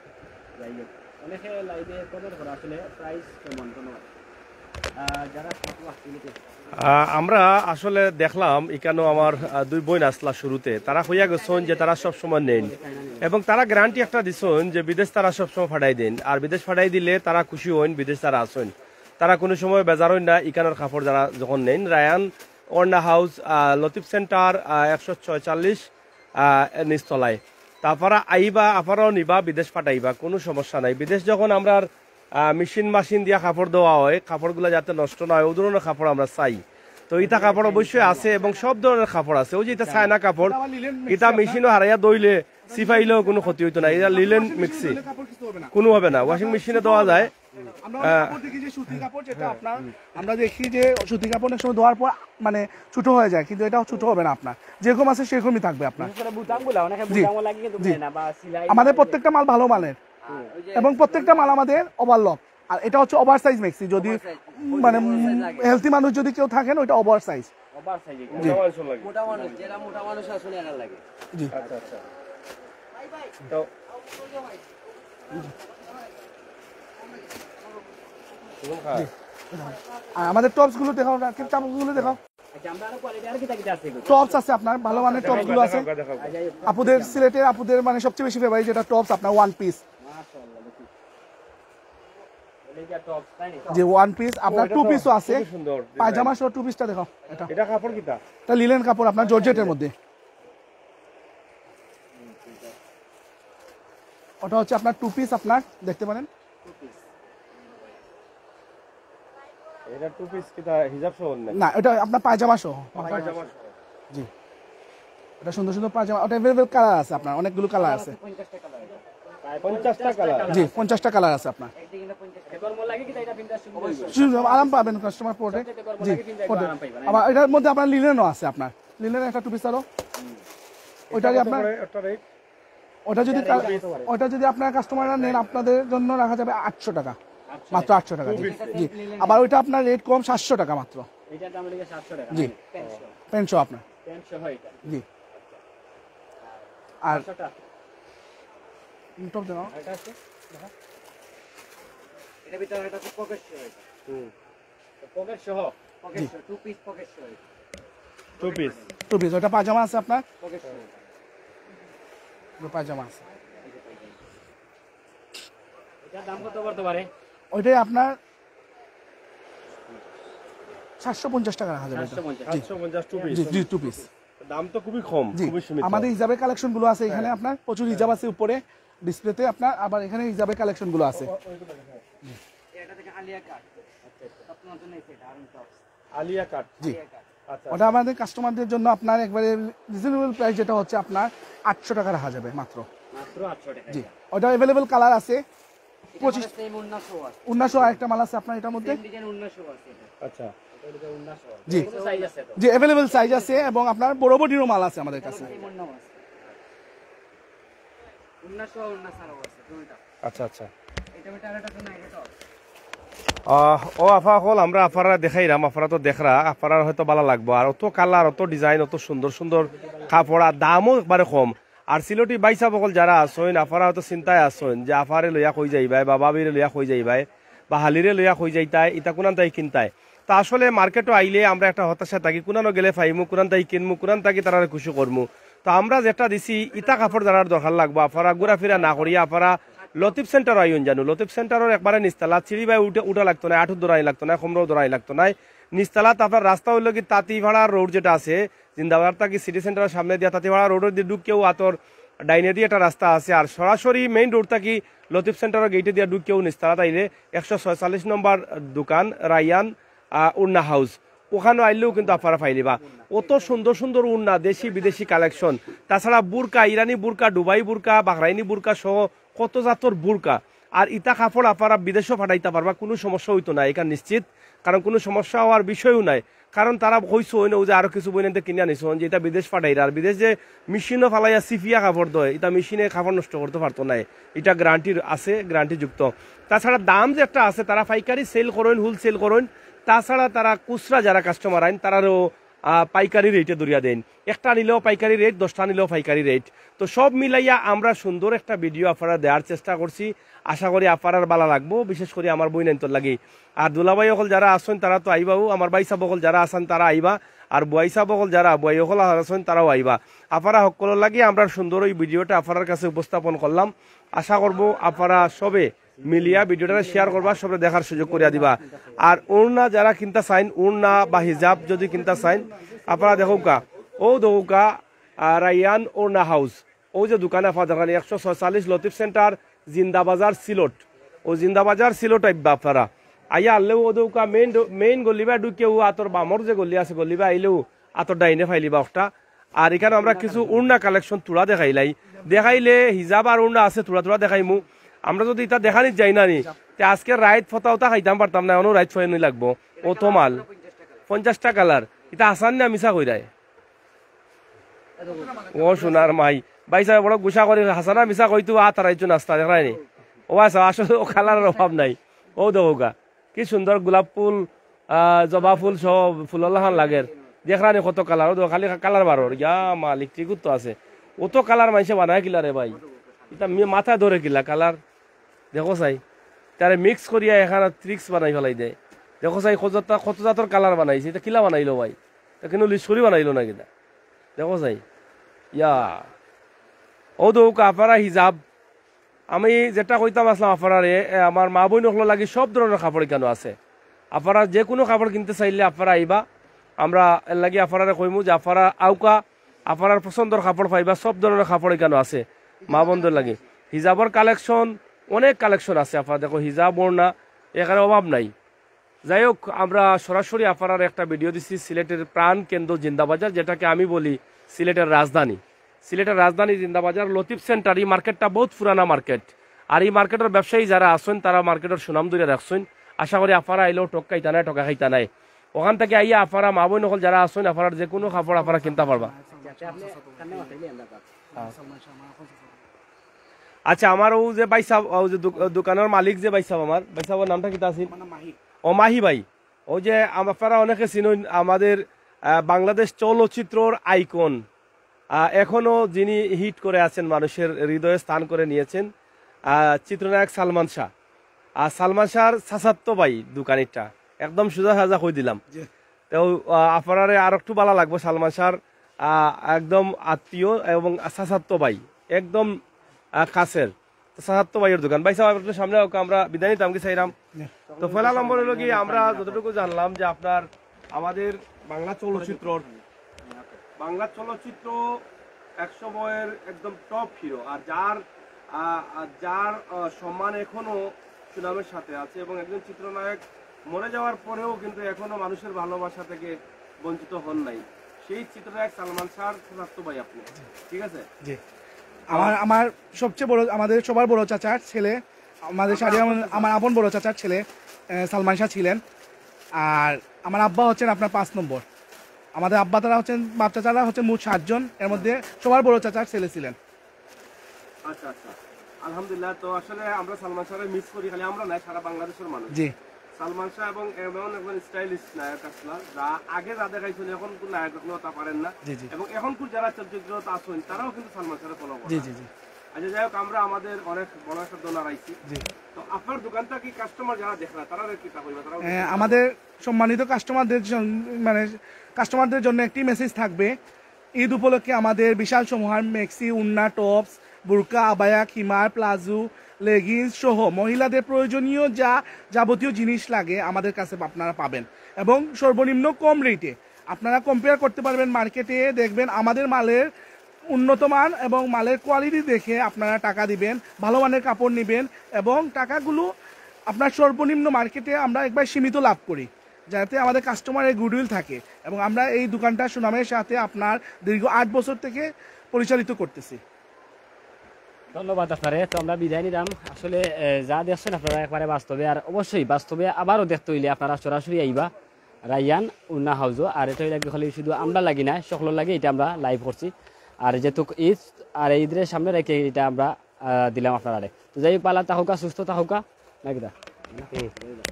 যাই হোক, অনেকে লাইভে কমেন্ট করে আসলে প্রাইস কেমন কোনো, আহ, যারা ফটো আসছে আহ, আমরা আসলে দেখলাম এখানেও আমার আহ, দুই বোন আসলা শুরুতে, তারা কইয়া গেছেন যে তারা সব সময় নেন এবং তারা গ্যারান্টি একটা দিছেন যে বিদেশ তারা সব সময় ফাটাই দেন, আর বিদেশ ফাটাই দিলে তারা খুশি হইন, বিদেশ তারা আসেন, তারা কোনো সময় বেজার হইন না। ইকানোর কাপড় যারা যখন নেন, রায়ান ওড়না হাউস, আহ, লতিফ সেন্টার, আহ, একশো ছয়চল্লিশ, আহ, নিচতলায়। তারপরে আইবা, আপারাও নিবা, বিদেশ ফাটাইবা, কোনো সমস্যা নাই। বিদেশ যখন আমরা মেশিন মেশিন দিয়া কাপড় দেওয়া হয়, কাপড়গুলো যাতে নষ্ট না হয়, ওই ধরনের কাপড় আমরা চাই। তো ইটা কাপড় অবশ্যই আছে এবং সব ধরনের কাপড় আছে। ওই যে এটা চায়না কাপড়, এটা মেশিনও হারাইয়া দইলে সিফাইলেও কোনো ক্ষতি হইতো না। এটা লিলেন মিক্সি, কোনো হবে না, ওয়াশিং মেশিনে দেওয়া যায়। আমরা অনেক কাপড় দেখি যে সুতি কাপড়, যেটা আপনার, আমরা দেখি যে সুতি কাপড় অনেক সময় ধোয়ার পর মানে ছোট হয়ে যায়, কিন্তু এটা ছোট হবে না আপনার, যেরকম আছে সেরকমই থাকবে আপনার। বিশেষ করে বোতামগুলো অনেকে জি। বোতামও লাগে কিন্তু জি। দেয় না বা সিলাই আমাদের প্রত্যেকটা মাল ভালো মানের এবং প্রত্যেকটা মাল আমাদের ওভারলক। আর এটা হচ্ছে ওভার সাইজ মেক্সি, যদি মানে হেলদি মানুষ যদি কেউ থাকেন, ওইটা ওভার সাইজ। Over size. জি। মোটা মানুষের লাগে। মোটা মানুষ, যারা মোটা মানুষ আসলে এরা লাগে। জি। আচ্ছা আচ্ছা। তো আর আমাদের টপস গুলো দেখাও, রাখের চাপস গুলো দেখাও। আচ্ছা, আমরা আরো কোয়ালিটি আর কিতা কিতা আছে এগুলো? টপস আছে আপনার, ভালো মানের টপস গুলো আছে। দেখাও, দেখাও। আপুদের সিলেটের, আপুদের মানে সবচেয়ে বেশি ফেভারিট যেটা টপস আপনার ওয়ান পিস। মাশাআল্লাহ, দেখি। এটা কি টপস, তাই না? যে ওয়ান পিস আপনার এটা টু তো পিসও আছে। খুবই সুন্দর design। পায়জামা সহ টু পিসটা দেখাও। এটা এটা কাপড় কিতা? এটা লিলেন কাপড় আপনার জর্জেটের মধ্যে। ওটা হচ্ছে আপনার টু পিস, আপনার দেখতে পারেন। এটা টু পিস কিতা হিজাব সহ না? না, এটা আপনার পায়জামা সহ। পায়জামা সহ। জি, এটা সুন্দর সুন্দর পায়জামা। ওটা অ্যাভেলেবল কালার আছে আপনার, অনেকগুলো কালার আছে। পঞ্চাশটা কালার। জি, পঞ্চাশটা কালার আছে আপনার। এবার মোর লাগে কি এটা বিন্দাস সুন্দর হইব। সুন্দর, আরাম পাবেন কাস্টমার পরে। সবচেয়ে গরম জি, লাগে বিন্দাস পরে। আরাম পাইবা, না? আবার এটার মধ্যে আপনার লিনেনও আছে আপনার। লিনেন একটা টু পিস আরো। ওইটারই আপনার, একটা রেট। ওটা যদি কা- ওটা যদি আপনার কাস্টমাররা নেন, আপনাদের জন্য রাখা যাবে আটশো টাকা, মাত্র আটশো টাকা। জি, জি। আবার ওইটা আপনার রেট কম, সাতশো টাকা মাত্র। এটার দাম হলো সাতশো টাকা। জি। প্যান্ট সহ। প্যান্ট সহ আপনার। প্যান্ট সহ এটা। জি। আর আটশোটা। টপ দেন। এটা আছে। এটা ভিতরে এটা পকেট সহ এটা। হুম। পকেট সহ। পকেট সহ, টু পিস পকেট সহ এটা। Two piece. টু পিস, ওটা পায়জামা আছে আপনার। পকেট সহ এটা। ওটা পায়জামা আছে। এটার দাম কত পড়তে পারে? ওইটাই আপনার সাতশো পঞ্চাশ টাকা রাখা যাবে এটা। সাতশো পঞ্চাশ। জি, সাতশো পঞ্চাশ টু পিস। জি, জি, টু পিস। দাম তো খুবই কম, জি, খুবই সীমিত। আমাদের হিজাবের কালেকশন গুলো আছে এখানে, আপনার প্রচুর হিজাব আছে উপরে ডিসপ্লেতে আপনার, আবার এখানে হিজাবের কালেকশন গুলো আছে। এটা থেকে আলিয়া কাট। আপনার জন্য এই সেট আরং টপস। আলিয়া কাট। জি, আচ্ছা। ওটা আমাদের কাস্টমারদের জন্য আপনার একবারে রিজনেবল প্রাইস, যেটা হচ্ছে আপনার আটশো টাকা রাখা যাবে মাত্র। মাত্র আটশো টাকা। জি, ওটা অ্যাভেলেবল কালার আছে। পঁচিশ সেম ওন্না সহ আছে। ওন্না সহ আরেকটা মাল আছে আপনার এটার মধ্যে। সেম ডিজাইন ওন্না সহ আছে এটা। আচ্ছা। এটা হলো ওন্না সহ। জি। এগুলো সাইজ আছে তো। জি, অ্যাভেলেবল সাইজ আছে এবং আপনার বড় বডিরও মাল আছে আমাদের কাছে। সেম ওন্নাও আছে। ওন্না সহ ওন্না ছাড়াও আছে দুইটা। আচ্ছা আচ্ছা। এটা বেটা আর এটা তো না, এটা তো। আহ, ও আফা অকল, আমরা আফারা দেখাইরাম, আফারা তো দেখরা, আফারার হয়তো ভালা লাগবো। আর অত কালার, অত ডিজাইন, অত সুন্দর সুন্দর কাপড়, আর দামও একবারে কম। আর সিলটি ভাইসাব অকল যারা আছইন, আফারা হয়তো চিন্তায় আছইন যে আফারে লইয়া কই যাইবায় বা ভাবিরে লইয়া কই যাইবায় বা হালিরে লইয়া কই যাইতায়, ইতা কুনান তাই কিনতায়। তা আসলে মার্কেটো আইলে আমরা একটা হতাশা থাকি, কুনানো গেলে পাইমু, কুনান তাই কিনমু, কুনান তাকি তারারে খুশি করমু। তো আমরা যেটা দিছি, ইতা কাপড় যারার দরকার লাগবো, আফারা ঘুরাফিরা না করিয়া আফারা লতিফ সেন্টার আইন জানো, লতিফ সেন্টারর একবারে নিচতলা, সিঁড়ি বায় উঠে উঠা লাগতো না, আটুর দৌড়ানি লাগতো না, কমরও দৌড়ানি লাগতো না। নিচতলাত আপনার রাস্তা হইলো কি তাঁতিপাড়া রোড যেটা আছে, জিন্দাবাজার থাকি সিটি সেন্টারের সামনে দিয়া তাঁতিপাড়া রোডের দিয়ে ঢুকিয়াও আতর ডাইনে দিয়ে একটা রাস্তা আছে, আর সরাসরি মেইন রোড থাকি লতিফ সেন্টারের গেটে দিয়া ঢুকিয়াও নিচতলাত আইলে একশো ছয়চল্লিশ নম্বর দোকান রায়ান, আহ, উন্না হাউস, ওখানো আইলেও কিন্তু আফারা পাইলিবা। অত সুন্দর সুন্দর উন্না, দেশি বিদেশি কালেকশন, তাছাড়া বুরকা, ইরানি বুরকা, দুবাই বুরকা, বাহরাইনি বুরকা সহ কত জাতর বুরকা। আর ইতা কাপড় আফারা বিদেশও পাঠাইতা পারবা, কুনু সমস্যা হইতো না এখান নিশ্চিত, কারণ কুনু সমস্যা হওয়ার বিষয়ও নাই। কারণ তারা কইছইন, ওই যে আরো কিছু বইনাইন্তে কিনিয়া নিছইন যে ইতা বিদেশ পাঠাইরা, আর বিদেশ যে মেশিনও ফালাইয়া সিফিয়া কাপড় দেয়, ইতা মেশিনে কাপড় নষ্ট করতে পারতো না, ইটা গ্যারান্টি আছে, গ্যারান্টি যুক্ত। তাছাড়া দাম যে একটা আছে, তারা পাইকারি সেল করইন, হোলসেল করইন, তাছাড়া তারা খুচরা যারা কাস্টমার আইন, তারারও, আহ, পাইকারি রেটে ধরিয়া দেন। একটা নিলেও পাইকারি রেট, দশটা নিলেও পাইকারি রেট। তো সব মিলাইয়া আমরা সুন্দর একটা ভিডিও আফারারে দেওয়ার চেষ্টা করছি। আশা করি আফারার ভালা লাগবো, বিশেষ করি আমার বইনাইন্তর লাগি। আর দুলাভাই অকল যারা আছইন, তারা তো আইবাও, আমার ভাইসাব অকল যারা আছইন, তারা আইবা, আর বুয়াইসাব অকল যারা, বুয়াই অকল আছইন, তারাও আইবা। আফারা হক্কলর লাগি আমরা সুন্দর ওই ভিডিওটা আফারার কাছে উপস্থাপন করলাম। আশা করবো আফারা সবে মিলিয়া ভিডিওটা শেয়ার করবা, সবরে দেখার সুযোগ করিয়া দিবা। আর উন্না যারা কিনতা চাইন, উন্না বা হিজাব যদি কিনতা চাইন, আফারা দেখউক্কা, ও দেখউক্কা, আহ, রায়ান উন্না হাউস, ও যে দোকানে আফারা দেখরা নি, একশো ছয়চল্লিশ লতিফ সেন্টার, জিন্দাবাজার সিলট, ও জিন্দাবাজার সিলট আইবা আফারা। আইয়া আনলেও ও দেখউক্কা মেইন, মেইন গলিবা ঢুকিয়াও আতর বামর যে গলি আছে, গলিবা আইলেও আতর ডাইনে পাইলিবা একটা। আর এখানে আমরা কিছু উন্না কালেকশন তুলা দেখাইলাই, দেখাইলে হিজাব আর উন্না আছে তুলা তুলা দেখাইমু। আমরা যদি ইতা দেখানিত যাই না নি, তে আজকে রাইত ফতা উতা খাইতাম পারতাম না, অনো রাইত ফয়নি লাগবো। ও তো মাল পঞ্চাশটা কালার, ইতা আসান না মিছা কইরায়? ও সোনার মাই, ভাইসাব বড় গুসা করি হাসানা মিছা কইতো, আ তারাইছো নাস্তা দেখরায় নি। ও আচ্ছা, আসলে ও কালারের অভাব নাই। ও দেখউক্কা, কি সুন্দর গোলাপ ফুল, আহ, জবা ফুল সহ ফুলর লাখান লাগের। দেখরা নি কত কালার, ও দেখো খালি কালার বারর। ইয়া মালিক, ঠিক তো আছে। অত কালার মানষে বানায় কিলা রে ভাই? ইতা মি-, মাথা ধরে কিলা কালার? দেখো চাই, তারে মিক্স করিয়া এখান ট্রিক্স বানাই ফালাই দেয়। দেখো চাই, কত জাত-, কত জাতর কালার বানাইছে, ইতা কিলা বানাইলো ভাই? ইতা কিন্তু লিস করি বানাইলো না কিতা? দেখো চাই, ইয়া, ও দেখউক্কা আফারা হিজাব, আমি যেটা কইতাম আছলাম আফারারে, এ, আমার মা বইন অকলর লাগি সব ধরনের কাপড় ইখানো আছে। আফারা যে কুনু কাপড় কিনতে চাইলে আফারা আইবা, আমরা এর লাগি আফারারে কইমু যে আফারা আউক্কা, আফারার পছন্দর কাপড় পাইবা, সব ধরনের কাপড় ইখানো আছে মা বইনদের লাগি। হিজাবর কালেকশন, অনেক কালেকশন আছে। আপনারা দেখো, হিজাব, ওড়না, এখানে অভাব নাই। যাই হোক, আমরা সরাসরি আপনারার একটা ভিডিও দিছি সিলেটের প্রাণ কেন্দ্র জিন্দাবাজার, যেটাকে আমি বলি সিলেটের রাজধানী। সিলেটের রাজধানী জিন্দাবাজার, লতিফ সেন্টার, এই মার্কেটটা বহুত পুরানা মার্কেট। আর এই মার্কেটের ব্যবসায়ী যারা আছেন, তারা মার্কেটের সুনাম ধরে রাখছেন। আশা করি আপনারা আইলেও ঠক খাইতা নাই, ঠকা খাইতা নাই। ওখান থেকে আইয়া আপনারা মা বোন অকল যারা আছেন, আপনারা যে কোনো কাপড় আপনারা কিনতে পারবা। আচ্ছা, আমার ও যে ভাই সাহেব, ও যে দোক-, দোকানের মালিক যে ভাই সাহেব, আমার ভাই সাহেবের নামটা কিতা আছিল? ও মাহি ভাই, ও যে আম-, আপনারা অনেকে চিনইন, আমাদের আহ, বাংলাদেশ চলচ্চিত্রর আইকন, আহ, এখনো যিনি হিট করে আছেন, মানুষের হৃদয়ে স্থান করে নিয়েছেন, আহ, চিত্রনায়ক সালমান শাহ। আর সালমান শাহর চাচাতো ভাই দোকানিটা, একদম সোজা সাজা কই দিলাম। তো আহ, আপনারারে আর একটু ভালা লাগবো, সালমান শাহর আহ, একদম আত্মীয় এবং চাচাতো ভাই, একদম আহ, কাছের। তো চাচাতো ভাইয়ের দোকান। ভাই সাহেব, একটু সামনে হোক, আমরা বিদায় নিতাম কি চাইরাম। তো পয়লা নম্বর হলো কি, আমরা যতটুকু জানলাম যে আপনার আমাদের বাংলা চলচ্চিত্রর, বাংলা চলচ্চিত্র এক সময়ের একদম টপ হিরো, আর যার আহ, আর যার আহ, সম্মান এখনো সুনামের সাথে আছে, এবং একজন চিত্রনায়ক মরে যাওয়ার পরেও কিন্তু এখনো মানুষের ভালোবাসা থেকে বঞ্চিত হন নাই, সেই চিত্রনায়ক সালমান শাহর চাচাতো ভাই আপনি, ঠিক আছে? জি। আমার আমার সবচেয়ে বড়, আমাদের সবার বড় চাচার ছেলে, আমাদের শাহরিয়ার রহমান, আমার আপন বড় চাচার ছেলে আহ, সালমান শাহ ছিলেন। আর আমার আব্বা হচ্ছেন আপনার পাঁচ নম্বর। আমাদের আব্বা তারা হচ্ছেন, বাপ চাচারা হচ্ছেন মোট সাতজন, এর মধ্যে সবার বড় চাচার ছেলে ছিলেন। আচ্ছা, আচ্ছা। আলহামদুলিল্লাহ। তো আসলে আমরা সালমান শাহরে মিস করি, খালি আমরা না, সারা বাংলাদেশের মানুষ। জি। সালমান শাহ এবং এমন একজন স্টাইলিশ নায়ক আসলা, যা আগে যা দেখাইছেন, এখন কোন নায়ক এখনো তা পারেন না। জি, জি। এবং এখন কোন যারা চলচ্চিত্র আছেন, তারাও কিন্তু সালমান শাহরে ফলো করেন। জি, জি, জি। আচ্ছা, যাই হোক, আমরা আমাদের অনেক বড় একটা দোনার আইছি। জি। তো আপনার দোকানটা কি কাস্টমার যারা দেখরা, তারা কি তা কইবা? তারাও আহ, আমাদের সম্মানিত কাস্টমারদের জন-, মানে কাস্টমারদের জন্য একটি মেসেজ থাকবে। ঈদ উপলক্ষে আমাদের বিশাল সমাহার ম্যাক্সি, উন্না, টপস, বুরকা, আবায়া, খিমার, প্লাজো, লেগিংস সহ মহিলাদের প্রয়োজনীয় যা যাবতীয় জিনিস লাগে আমাদের কাছে আপনারা পাবেন, এবং সর্বনিম্ন কম রেটে। আপনারা কম্পেয়ার করতে পারবেন মার্কেটে, দেখবেন আমাদের মালের উন্নত মান এবং মালের কোয়ালিটি দেখে আপনারা টাকা দিবেন, ভালো মানের কাপড় নেবেন এবং টাকাগুলো আপনার সর্বনিম্ন মার্কেটে আমরা একবার সীমিত লাভ করি, যাতে আমাদের কাস্টমারের গুডউইল থাকে। এবং আমরা এই দোকানটা সুনামের সাথে আপনার দীর্ঘ আট বছর থেকে পরিচালিত করতেছি। ধন্যবাদ আপনারে। তো আমরা বিদায় নিলাম। আসলে আহ, যা দেখছেন আপনারা একবারে বাস্তবে, আর অবশ্যই বাস্তবে আবারও দেখতে হইলে আপনারা সরাসরি আইবা রায়ান উন্না হাউজো। আর এটা হইলে খালি শুধু আমরা লাগি না, সকলের লাগি এটা আমরা লাইভ করছি। আর যেহেতু ঈদ, আর এই ঈদের সামনে রেখে এটা আমরা আহ, দিলাম আপনারারে। তো যাই হোক, ভালা থাকুকা, সুস্থ থাকুকা, নাকি দা?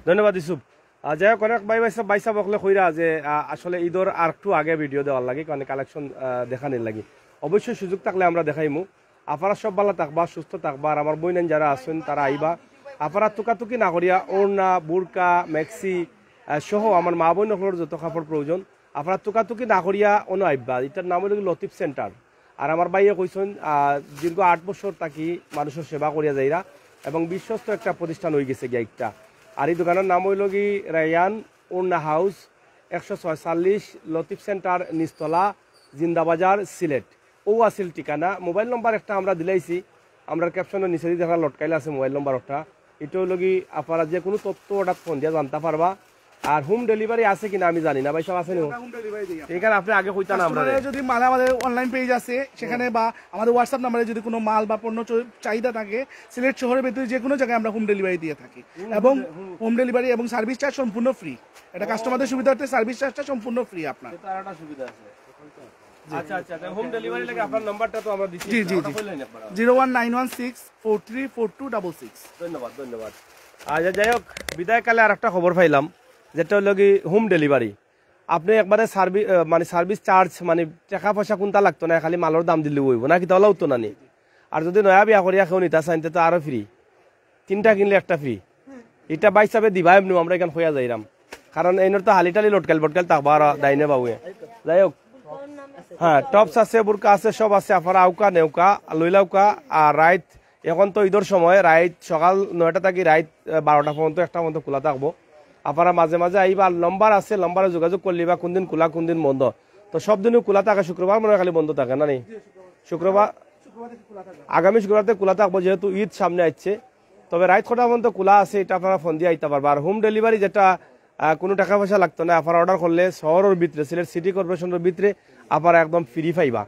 ধন্যবাদ ইউসুফ। আহ, যাই হোক, অনেক ভাই ভাই সব, ভাই সাহেব অকলে কইরা যে আহ, আসলে ঈদর আর একটু আগে ভিডিও দেওয়ার লাগি, মানে কালেকশন দেখানির লাগি। অবশ্যই সুযোগ থাকলে আমরা দেখাইমু। আপনারা সব ভালা থাকবা, সুস্থ থাকবা, আর আমার বইনাইন যারা আছেন তারা আইবা। আপনারা তুকাতুকি না করিয়া ওড়না, বুরকা, ম্যাক্সি আহ, সহ আমার মা বোন অকলর যত কাপড় প্রয়োজন, আপনারা তুকাতুকি না করিয়া অনো আইবা। এটার নাম হইল কি লতিফ সেন্টার। আর আমার ভাইয়ে কইছেন আহ, দীর্ঘ আট বছর থাকি মানুষের সেবা করিয়া যাইরা এবং বিশ্বস্ত একটা প্রতিষ্ঠান হয়ে গেছে গিয়া একটা। আর এই দোকানের নাম হইল কি রায়ান ওড়না হাউস, একশো ছয়চল্লিশ লতিফ সেন্টার, নিচতলা, জিন্দাবাজার, সিলেট। ও আছিল ঠিকানা। মোবাইল নম্বর একটা আমরা দিলাইছি, আমরা ক্যাপশনের নিচে দিয়ে দেখা লটকাইলে আছে মোবাইল নম্বর একটা। এটা হইল কি আপনারা যে কোনো তথ্য অর্ডার ফোন দিয়া জানতে পারবা। আর হোম ডেলিভারি আছে কিনা আমি জানি না, ভাই সব আছে নি? এখানে আপনি আগে কইতা না আমরা। কাস্টমাররা যদি মাল আমাদের অনলাইন পেজ আছে সেখানে বা আমাদের হোয়াটসঅ্যাপ নাম্বারে যদি কোনো মাল বা পণ্য চ-, চাহিদা থাকে, সিলেট শহরের ভিতরে যে কোনো জায়গায় আমরা হোম ডেলিভারি দিয়ে থাকি। এবং হোম ডেলিভারি এবং সার্ভিস চার্জ সম্পূর্ণ ফ্রি। এটা কাস্টমারদের সুবিধার্থে সার্ভিস চার্জটা সম্পূর্ণ ফ্রি আপনার। এটা আরেকটা সুবিধা আছে। আচ্ছা, আচ্ছা, হোম ডেলিভারি লাগে আপনার নাম্বারটা তো আমরা দিচ্ছি। জি, জি, ওটা জি। বললেন আপনারা। Zero one nine one six four three four two double six. ধন্যবাদ, ধন্যবাদ। আচ্ছা, যাই হোক, বিদায়কালে আর একটা খবর পাইলাম, যেটা হলো কি হোম ডেলিভারি। আপনি একবারে সার্ভিস, মানে সার্ভিস চার্জ, মানে টাকা পয়সা কোনটা লাগতো না, খালি মালর দাম দিলে হইব না, কিতা ওলা উঠতো না নি? আর যদি নয়া বিয়া করিয়া কেউ নিতা চাইন, তে তো আরো ফ্রি, তিনটা কিনলে একটা ফ্রি। এটা ভাই সাবে দিবা এমনি, আমরা এখান হইয়া যাইরাম, কারণ এইনর তো হালি টালি লটকাইল বটকাইল থাকবা আর ডাইনে বাউয়ে। যাই হোক, হ্যাঁ, টপস আছে, বুরকা আছে, সব আছে। আপনারা আউকা নেউকা লইলাউকা। আর রাইত, এখন তো ঈদর সময়, রাইত সকাল নয়টা থাকি রাইত আহ, বারোটা পর্যন্ত, একটা পর্যন্ত খোলা থাকবো। আপনারা মাঝে মাঝে আইবা, আর নম্বর আছে, নম্বরে যোগাযোগ করলিবা কোন দিন খোলা কোন দিন বন্ধ। তো সব দিনও খোলা থাকে, শুক্রবার মনে হয় খালি বন্ধ থাকে না নি? শুক্রবার। আগামী শুক্রবার থাকি খোলা থাকবো, যেহেতু ঈদ সামনে আসছে। তবে রাইত কটা পর্যন্ত খোলা আছে, এটা আপনারা ফোন দিয়া আইতা পারবা। আর হোম ডেলিভারি যেটা, আহ, কোনো টাকা পয়সা লাগতো না, আপনারা অর্ডার করলে শহরের ভিতরে, সিলেট সিটি কর্পোরেশনের ভিতরে আপনারা একদম ফ্রি পাইবা।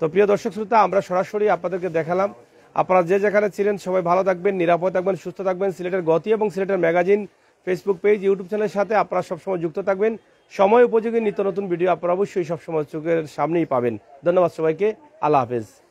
তো প্রিয় দর্শক শ্রোতা, আমরা সরাসরি আপনাদেরকে দেখালাম। আপনারা যে যেখানে ছিলেন সবাই ভালো থাকবেন, নিরাপদ থাকবেন, সুস্থ থাকবেন। সিলেটের গতি এবং সিলেটের ম্যাগাজিন Facebook পেজ, YouTube চ্যানেলের সাথে আপনারা সবসময় যুক্ত থাকবেন। সময় উপযোগী নিত্য নতুন ভিডিও আপনারা অবশ্যই সবসময় চোখের সামনেই পাবেন। ধন্যবাদ সবাইকে, আল্লাহ হাফেজ।